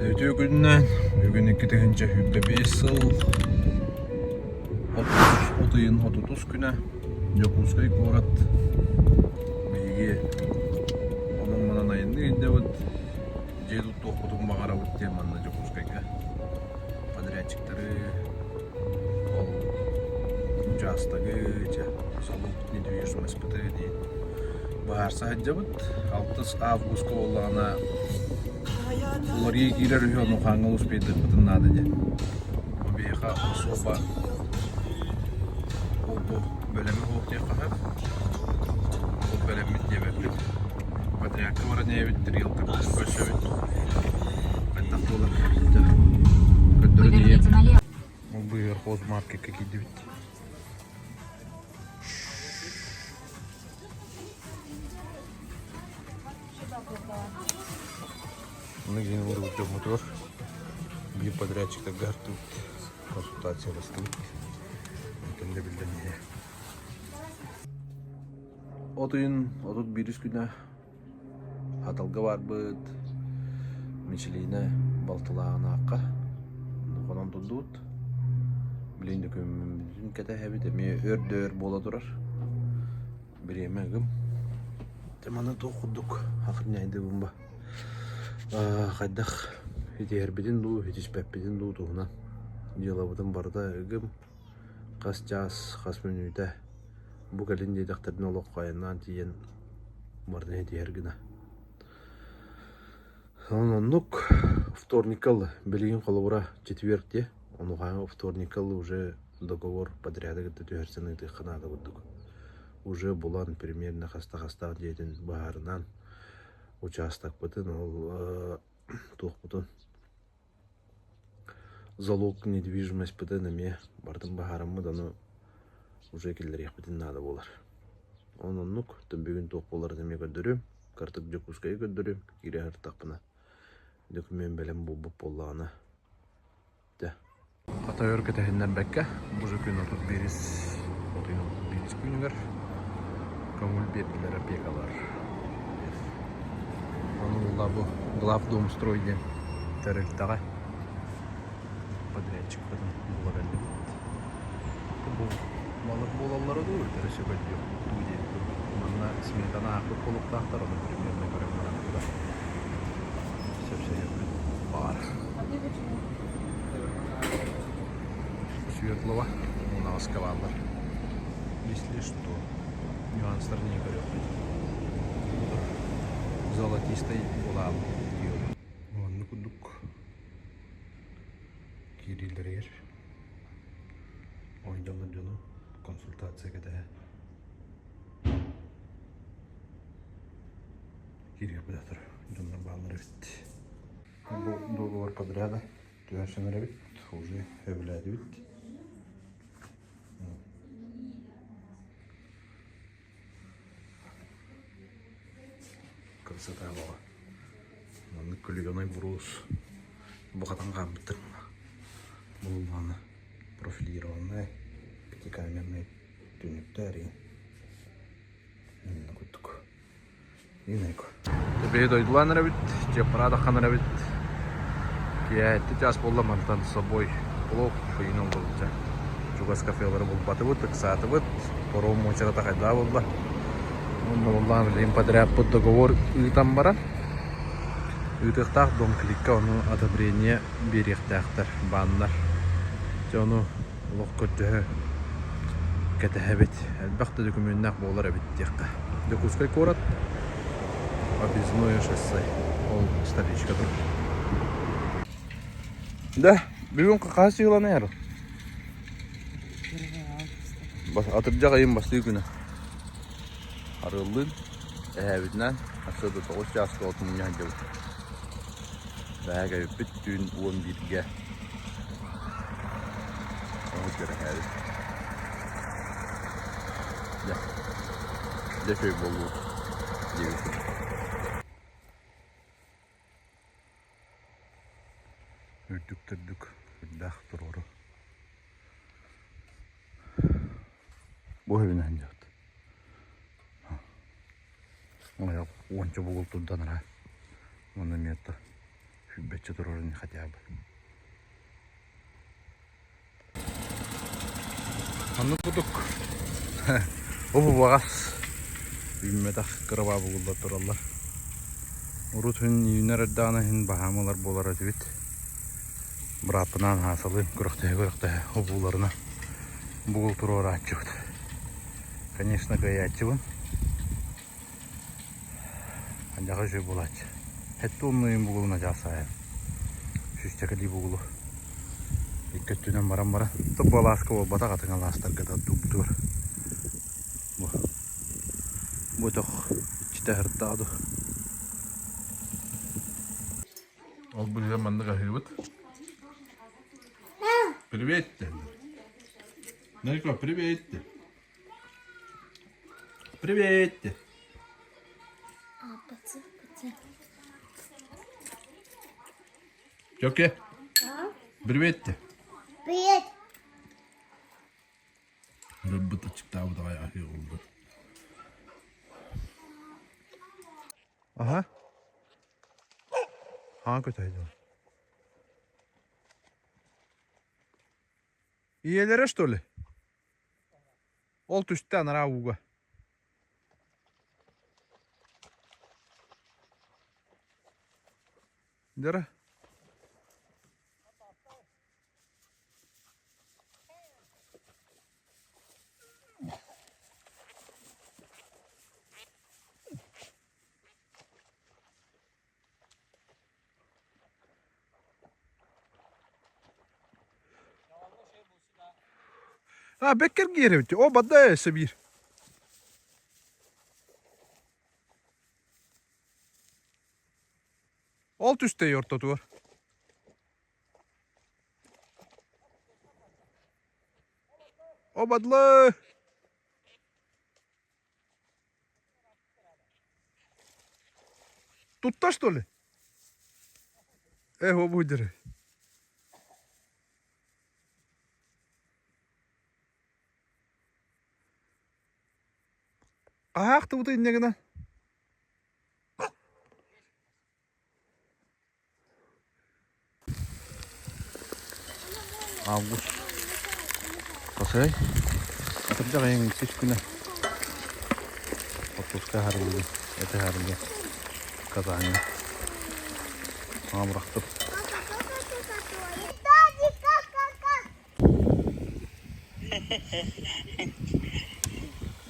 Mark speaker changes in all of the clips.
Speaker 1: Үтүө күнүнэн! Бүгүн 2025 сыл от ыйын отутус күнэ Дьокуускай куорат биһиги онон-манан айанныы сылдьабыт. Дьиэ туттуохпутун баҕарабыт диэн манна Дьокуускайга подрядчиктары ол учаастагы чэ залог недвижимостьпыты диэн быһаарса сылдьабыт. Алтыс августка буоллаҕына уларыйыы киирэр үһү, ону хаҥҥа успейдыахпытын наада диэн. Бу биһиэхэ особо ол-бу бэлэми суох диэххэ сөп. Ол бэлэммит диэбэппит. Подрядка баран иһэбит, риэлтордарын көрсөбүт. Хайдах буолар көрдөрөн иһиэм. Ол быыһыгар хозмаркекка киирдибит. Ону киин олорбут дьоммутугар биир подрядчиктарга артыбыт, консультацияластыбыт. Онтон да биллэн иһэ. От ыйын 31 күнэ Хатылга барбыт Мичилиинэ балтылааҕынаахха хонон турдубут. Билигин да күммүтүн кэтэһэбит, эмиэ өр да өр буола турар. Бириэмэ ыгым. Дьэ маны туох курдук охраняйдыыбын ба. Хайдах итиһэрбитин дуу, итиспэппитин дуу туһунан дьыалабытын барыта ыгым. Хас чаас, хас мүнүүтэ бу кэлин диэтэхтэринэ олоххо айаннаан тиийэн барытын итиһэр гына. Онон оннук вторникка ылла. Билигин холобура четверг диэ. Онуоха вторникка ылла уже договор подряда кытта түһэрсэн ыытыахха наада курдук. Уже булан примерно хаста-хастаах дьиэтин быһаарынан учаастакпытын ол туохпутун залог недвижимостьпытын эмиэ барытын быһаараммыт ону уже киллэриэхпитин наада буолар. Онон оннук бүгүн туох буоларын эмиэ көрдөрүөм. Кыратык Дьокуускайы көрдөрүөм киирэ сырыттахпына документ бэлэм буолбут буоллаҕына Дьэ. Хата өр кэтэһиннэрбэккэ, бу же күн 31 31 күнүгэр көҥүл биэрдилэр опекалар. Ону буолла бу Главдомстрой диэн тэрилтэҕэ подрядчикпытын була кэллибит. Бу балык буолаллара дуу, өссө көрдүөхпүт дуу диэн курдук. Манна сметаны аахпыт буолуохтаахтар, ону примерно көрөн баран сөпсөһүөхпүт баар. Светлова унаҕаска бааллар. Если что, нюанстарын не көрүөхпүт. Золотистай булаабыт диyor. Онну курдук киириилэригэр ойдолор дьону консультация кэтэһэ киириэхпит атыр дьоннор бааллар эбит. Бу договор подряда түһэрсэн эрэбит, уже сөбүлээтибит. Красота буола. Маннык күлүгэнай буруус бу хатан хааммыттар. Булуллаҕына профилированная пятикамерный түннүктэр Инна курдук. Биһи дойдулаан эрэбит, Чыаппараада хан эрэбит. Киэһэтти чаас буолла мантан с собой плов ыйын олорбуча. Чугас кафелары булбатыбыт, ыксаатыбыт. Паром уочарата хайдаа буолла. Онно буоллаҕына билигин подрядпыт договор ыытан баран ыытыахтаах дом кликка ону одобрение биэриэхтээхтэр бааннар. Дьэ ону Олох көрдөһө кэтэһэбит. Элбэх да дөкүмүөннээх буолар эбит диэххэ. Дьокуускай куорат Объездное шоссе. Ол столичка турар. Да, бүгүн хаһыс сыыланар? Атырдьах ыйын бастыы күнэ. Арыаллыын эһээбитинэн сарсыарда 9 чааска от мунньа сылдьабыт. Бэҕэһээ кэлбиппит түүн 11-гэ. Ону кэрэһээбит. Дьэ, дьэ үчүгэй буоллубут диэбиппит. Үрдүк төрдүк үрдээх туруору. Бу өбүнэн дьот. Уонча бугул турдан ара. Уонна миэтэ сүүрбэччэ. Сүүрбэччэ турарын хотя бы. Оннук курдук убаҕас үүммэтэх кыра бугуллар тураллар. Урут күн үүнэр эрдэҕинэ иһин баһаам ылар буолар этибит. Бырааппынаан хаасалыын күрэхтэһэ-күрэхтэһэ обууларына бугул туруорааччыбыт. Конечно, кыайааччыбын. Аньаҕа үчүгэй буолааччы. Сэттэ уоннуйун бугулун адьас саайан. Сүүсчэкэлии бугулу икки өттүнэн баран баран. Бу алааска буолбатах атын алаастарга да тур. Бу бу өтөх иччитэ сырыттаҕа дуу. Ол быһыа маннык аһыыбыт. Привет! Найко, привет! Привет! Тёке, привет!
Speaker 2: Привет!
Speaker 1: Рыббыт аччыктаабыт аҕай аһыы олордо. Аха. Хаҥа көтөйдүм. Ийэлэрэ что ли? Ол түстэ анараа ууга. Дьара. А, бэккэр киирэбит. О, бадда өссө биир. Ол түстэй ортотугар. О, бадлы! Тутта, что ли? Эх, обудеры. Аһаахтыбыт инньэ гына. Август. Косой. Атырдьах ыйын иккис күнэ. Отпуска аһарыллыы, эти аһарыллыы. Казаҥҥа. Аамырахтып.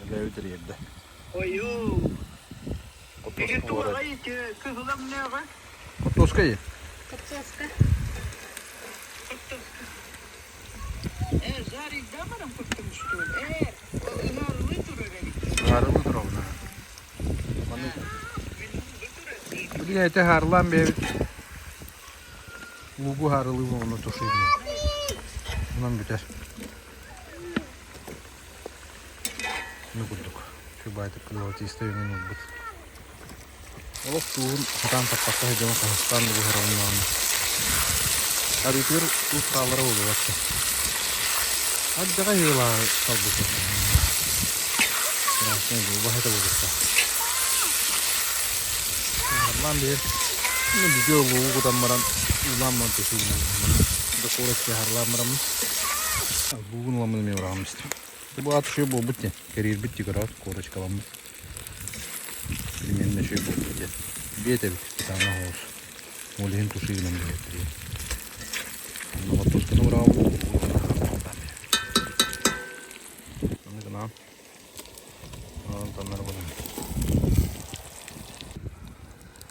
Speaker 1: Эбээбит эрийэрдэ.
Speaker 3: Ойуу.
Speaker 1: Хортуоска
Speaker 3: Туоҕа ити кыһыл өҥнөөҕө?
Speaker 1: Хортуоска ий.
Speaker 2: Хортуоска.
Speaker 3: Хортуоска. Э, жарить да баран куттум что ли? Э, ыһаарылыы турар эбит.
Speaker 1: Ыһаарылыы турабын. Билигин эти ыһаарылаан бэйэбит Лугу ыһаарылыы уонна тушение. Онон бүтэр. Ну курдук. Чубайтык золотистый өҥүн ылбыт. Олох тууһун сатаан таппакка сылдьан хаһыстаан да буһараллаҕына. Арыытыгар туус хаалара буолуо Ардьаҕай ыылааҕы талбыта. Красный убаһа этэ буолуохтаах. Харлаан биэр. Видео лугу кутан баран улаан баран тусуйунан докорочка харлаан бараммын. Лугун ыламмын эмиэ быраҕам истим. Бу аат үчүгэй буолбут диэн. Кэриирбит декорат корочкаламмыт. Примерно үчүгэй буолбут диэн. Биэт эбит кытаанах оҕус. Ол иһин тушигынан билэттириэ. Хортуосканы быраҕабын, Аны гынан Онтоннор булан.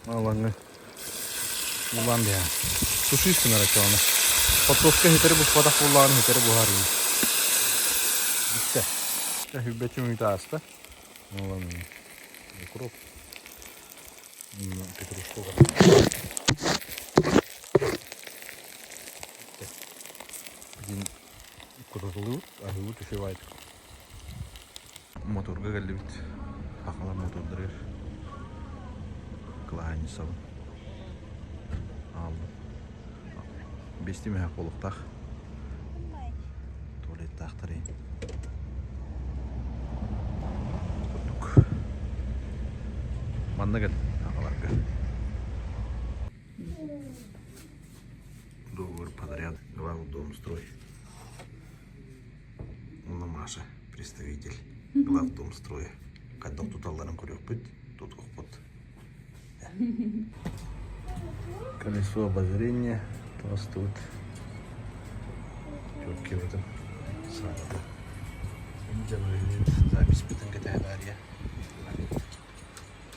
Speaker 1: Алаңы улаан биһа. Туши гынар очоҕуна. Хортуоска хитэри буспатах буоллаҕына хитэри буһар ини. Бүттэ. Хүббэччи мүнүүтэ ааста. Улаан укроп. Петрушка Один кутатылыбыт, аһыыбыт үчүгэй Моторга кэллибит. Сахалар мотордарыгар кылаанньысабын. Ааллым. Биэстии мөһөөх буолуохтаах. Туалеттаахтар Курдук. Манна кэл аҕаларга. Договор подряд Главдомстрой. Онно Маша, представитель Главдомстроя. Хайдах туталларын көрүөхпүт, тутуохпут. Колесо обозрения тут. Четкий в этом сразу. Запись бүтэн кэтэһэ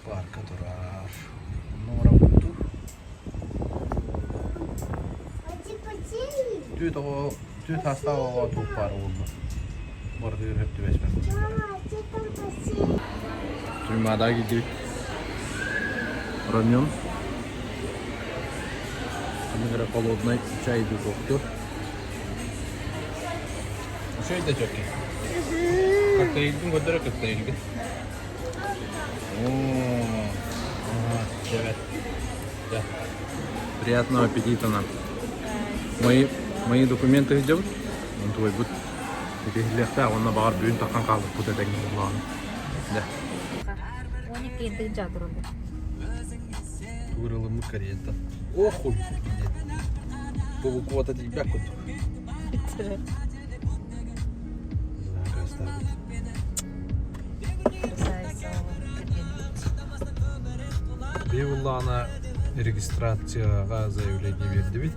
Speaker 1: Парка турар. Онно Түөрт оҕо, түөрт саастаах оҕо туох баар уолла. Барытыгар сөп түбэспэт. Туймаада киирдибит. Рамен. Ханнык холодный чай духовку. Что это четкий? Коктейльдин көрдөрө коктейльгин. Приятного аппетита нам. Мои, мои документы где? Он твой будет. Итиһиллиэхтээх уонна баҕар бүгүн таххан хаалбыппыт этэҥҥэ буоллаҕына. Да.
Speaker 4: 12 тыһыынча тураллар.
Speaker 1: Тугурылыммыт Кореяттан. Охуй! Бу квота тиийбэт курдук. Быйыллаана регистрацияҕа заявление биэрдибит.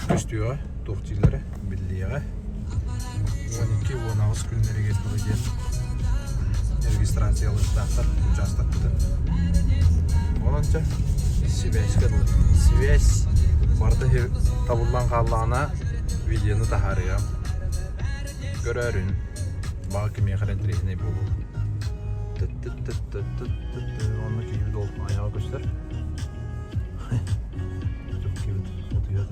Speaker 1: Көстүөҕэ, туох дииллэрэ, биллиэҕэ. 12-18 күннэригэр дылы диэн регистрациялыахтаахтар учаастакпытын. Онон чэ, сибээскэ дылы. Связь барыта табыллан хааллаҕына видеону таһаарыам. Көрөөрүн. Баҕа кимиэхэ эрэ интэриэһинэй буолуо. Онно киһибит ол айаҕа көстөр. Киһибит утуйар.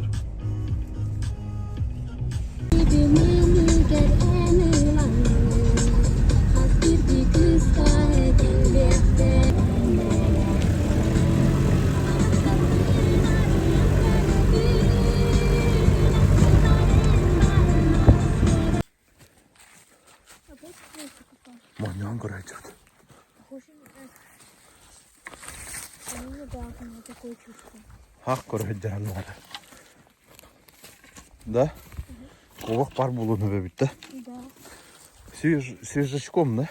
Speaker 1: Моонньоон көрөөччүбүт. Хах көрө сылдьар Да? Куобах пар буолуон эбит да?
Speaker 2: Да.
Speaker 1: Свеж, свежачком, да?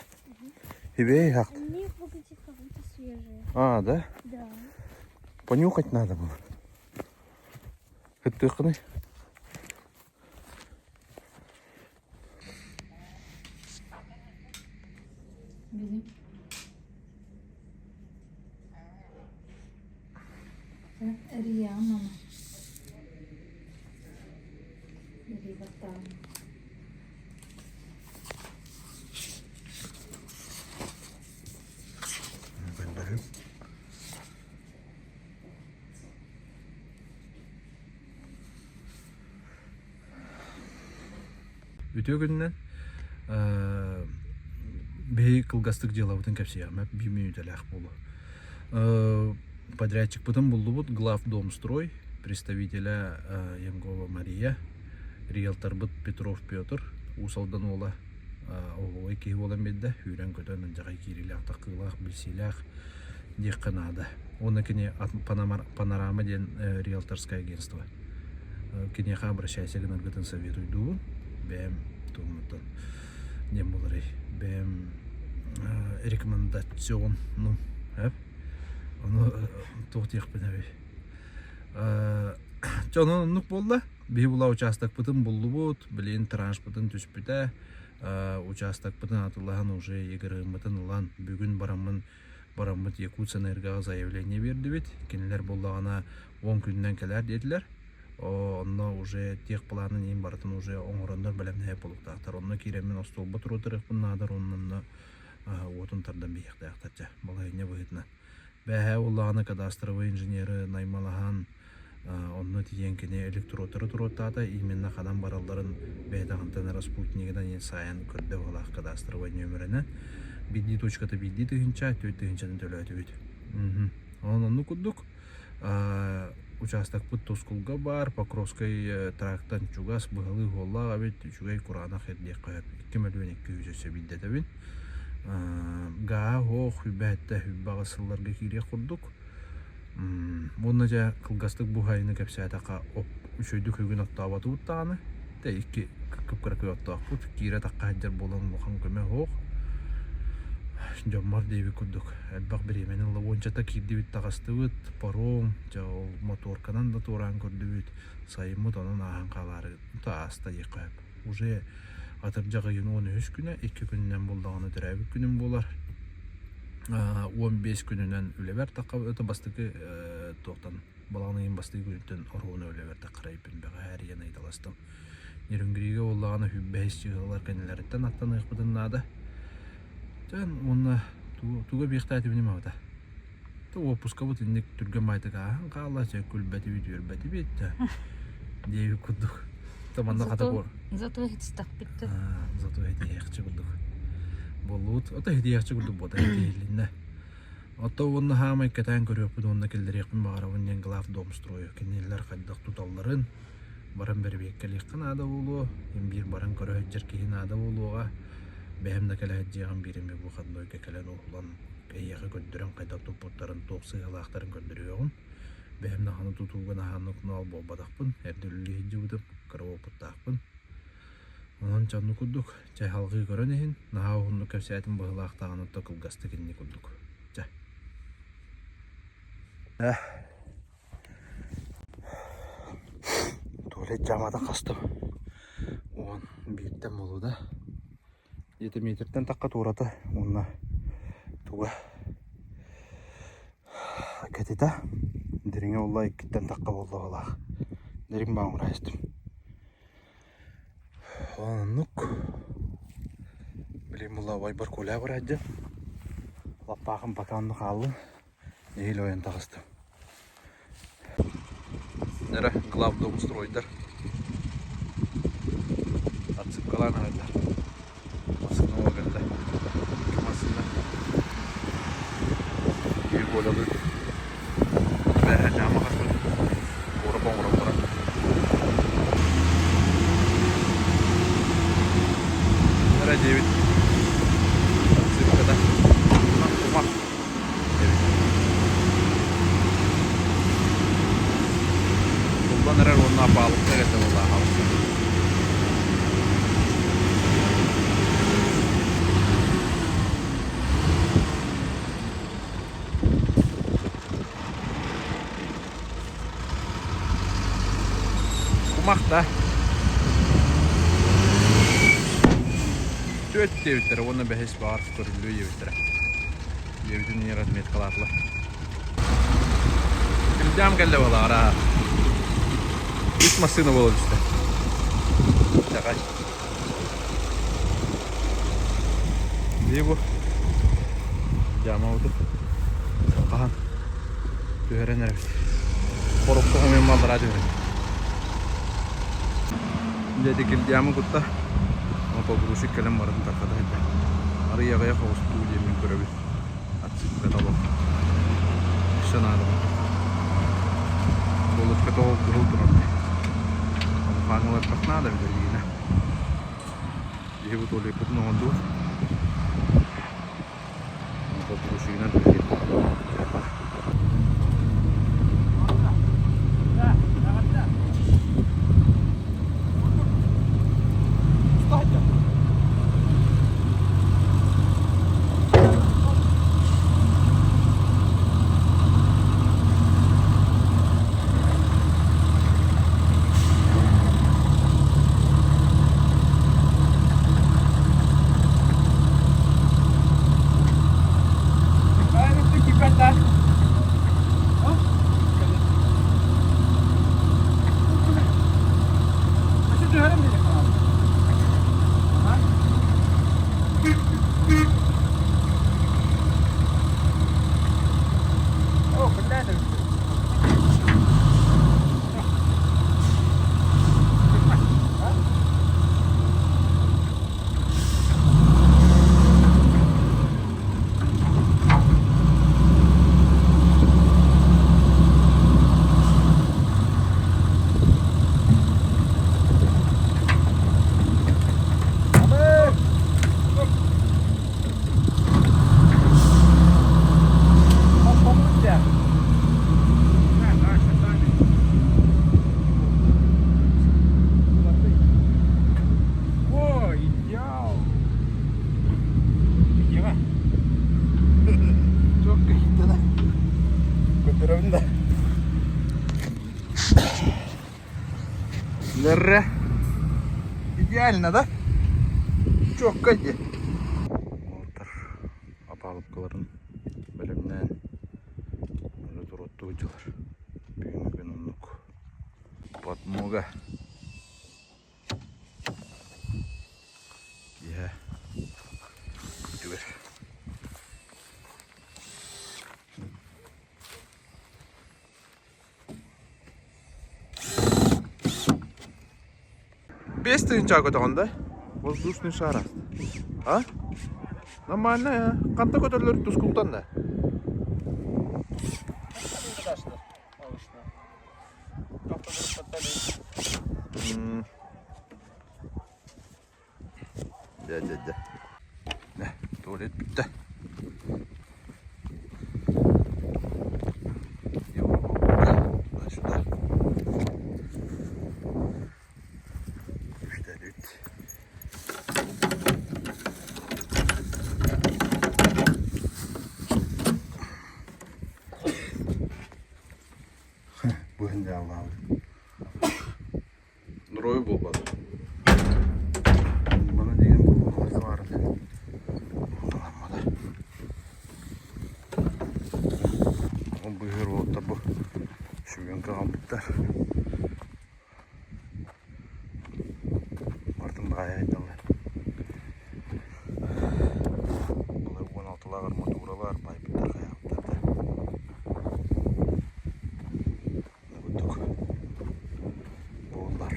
Speaker 1: Тебе как?
Speaker 2: Они выглядят как будто свежие.
Speaker 1: А, да?
Speaker 2: Да.
Speaker 1: Понюхать надо было. Хыттыхны.
Speaker 4: Били. Эрийэҕин мама. Илии баттаҕын.
Speaker 1: Көрдөрүм. Үтүө күнүнэн биһиги кылгастык дьыалабытын кэпсиэҕим биир мүнүүтэлээх буолуо. Подрядчикпытын буллубут Главдомстрой представителя Янгова Мария, риэлторбыт Петров Петр, Уус Алдан уола оһуобай киһи буолан биэрдэ, сүүрэн-көтөн алдьархай киириилээх, такыылаах, билсиилээх диэххэ наада. Уонна кини Панорама диэн риэлторское агентство. Киниэхэ обращайся гынаргытын советуйдуубун. Бэйэм туһунуттан диэн буоларый. Бэйэм рекомендацион, ну, ону туох диэхпин эбий. Дьэ онон оннук буолла. Биһи була учаастакпытын буллубут, билигин траншпытын түспүтэ, учаастакпытын атылаһан уже егрыммытын ылан бүгүн бараммын бараммыт Якутсэнерго заявление биэрдибит. Кинилэр буоллаҕына 10 күнүнэн кэлээр диэтилэр. Онно уже техпланын иин барытын уже оҥороннор бэлэмнэһэ буолуохтаахтар. Онно киирэммин остуолба туруотарыахпын наада, онно уотун тардан биһиэхтээхтэр дьэ балаһыанньа быһыытынан. Бээһээ буоллаҕына кадастровай инженеры наймалаһан онно тиийэн кини электроттары туруоттаата именно ханан баралларын бэйэтэҕинтэн эрэ спутнигынан иэн саайан көрдө быһыылаах кадастровай нүөмэринэн биирдии точката биирдии тыһыынча түөрт тыһыынчаны төлөөтүбүт онон оннук курдук учаастакпыт Тускулга баар Покровскай трактан чугас быһалыы уоллаах эбит үчүгэй кураанах эрдиэххэ сөп 2 200 өссө биирдэтэбин гаа оһох үбэһэттэ үбэҕэ сылларга киириэх курдук Уонна дьэ кылгастык бу сайыны кэпсээтэххэ Үчүгэйдик күгүн оттооботубут даҕаны. Тэ икки кып-кыракый оттоохпут. Киирэ тахха сылдьар буолан улахан көмө суох. Дьоммор диэбит курдук элбэх бириэмэни ылла. Уончата киирдибит таҕыстыбыт. Паром, дьэ ол моторканан да туораан көрдүбүт. Сайыммыт онон ааһан хаалаары ааста диэххэ сөп. Уже атырдьах ыйын 13 күнэ, икки күнүнэн буллаҕына төрөөбүт күнүм буолар. 15 күнүнэн үлэбэр тахха это бастакы туохтан балаҕан ыйын бастакы күнүттэн оруону үлэбэр таххарайбын бэҕэһээ эрийэн ыйыталастым. Нерюнгригэ буоллаҕына 25 чыһылар кэннилэриттэн аттаныахпытын наада. Дьон уонна тугу эбиэхтээтибин абата. Уоппускабыт инник түргэн баайтык ааһан хаалла, чэ күлбэтибит, үөрбэтибит да диэбит курдук. То манна хата
Speaker 4: Зато, зато хитистахпит да.
Speaker 1: Зато хитиһиэхчэ курдук. Буоллубут. Ото хитиһиэхчэ курдук буота хитиһилиннэ. Ото уонна хаамай кэтээн көрүөхпүт уонна киллэриэхпин баҕарабын диэн глав домстрою кинилэр хайдах туталларын баран бэрэбиэркэлиэххэ наада буолуо, биир баран көрө сылдьар киһи наада буолуоҕа. Бэйэм да кэлэ сылдьыаҕым биир эмэ бу ханнойга кэлэн уһулан эйиэхэ көрдөрөн хайдах туппуттарын, туох сыыһалаахтарын көрдөрүөҕүм. Бэйэм даҕаны тутууга наһааннык нуал буолбатахпын, эрдэ үлэлии сылдьыбытым, кыра уопуттаахпын. Онон дьонну курдук чай халҕыы көрөн иһин, наһаа уһуннук кэпсээтим быһыылаах даҕаны то кылгастык инни курдук. Чэ. Туалет дьаамата хастым. 11-тэн буолуо да. Где-то метртэн тахха туората уонна туга кэтитэ дириҥэ буолла иккиттэн тахха буолла быһыылаах. Дириҥ баҕар истим. Оннук. Билигин буолла убайбар Коля бараадьым. Лаппаахым пока онно хааллын. Нэһиилэ ойон таҕыстым. Эрэ главдомстройдар отсыпкалаан аһаллар. Массыына кэллэ. Икки массыына. Киһи Колялыын. Бэһэ дьаама хаспыт. Куорап оҥорон баран. Эрэ диэбит. Отсыпката. Кумах. Туллан эрэр уонна апаалыкка эрэ буоллаах Кумах да. Түөт диэбиттэрэ уонна бэһис баар көрүллүө диэбиттэрэ. Диэбитин ийэ разметкалаатылар. Кирдям кэллэ буолаара. Үс массыына буола түстэ. Давай. Дии бу. Дьаама отут. Хаһан түһэрэн эрэбит. Коробка хомуйан маллара түһэрэн. Дьэ кирдиамы кутта. Погрузчик кэлэн барытын тархата сылдьар. Арый аҕыйах оҕустуу диэммин көрөбүн. Отсыпката олох. Өссө наада курдук. Буолучка тоҕо кыһыл турар. Хаан ыларбах наада билэргинэ. Биһи бу туалеппытын оҥордубут. Погрузчигынан түһэрбит. Лерре. Идеально, да? Четко дии. Уолаттар опалубкаларын бэлэмнээн өрө туруоттуу сылдьаллар. Бүгүҥҥү күн оннук. Подмога. Киэһэ күтүгэр. 5000 көтөҕөн да? Воздушный шар аст. А? Нормально, а? Ханта көтөллөр тускултан да? Дьэ, дьэ, дьэ. Туалет бүттэ. Туда-сюда. Үстэлит. Бу иһин дьааллаабыт. Нурой буолбат. Маны деген баар Уһуналаммата. Ол быыһыыр уолаттар бу сүгэн хаалбыттар. Бартын баайа айдаллар. Былыр 16-лаах арматуралар байбыттар хайаабыттар да. Курдук буоллар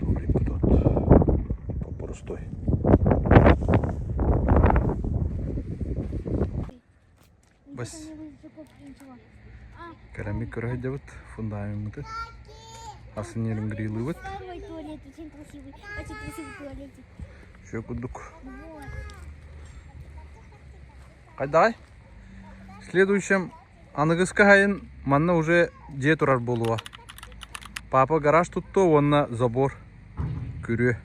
Speaker 1: туалеппут боростуой. Бас керамик көрө сылдьабыт фундамеммытын ас грилыбыт. Все курдук. Хайдаҕай? Следующем аныгыскы сайын манна уже дьиэ турар буолуо. Папа гараж туттуо уонна забор күрүө.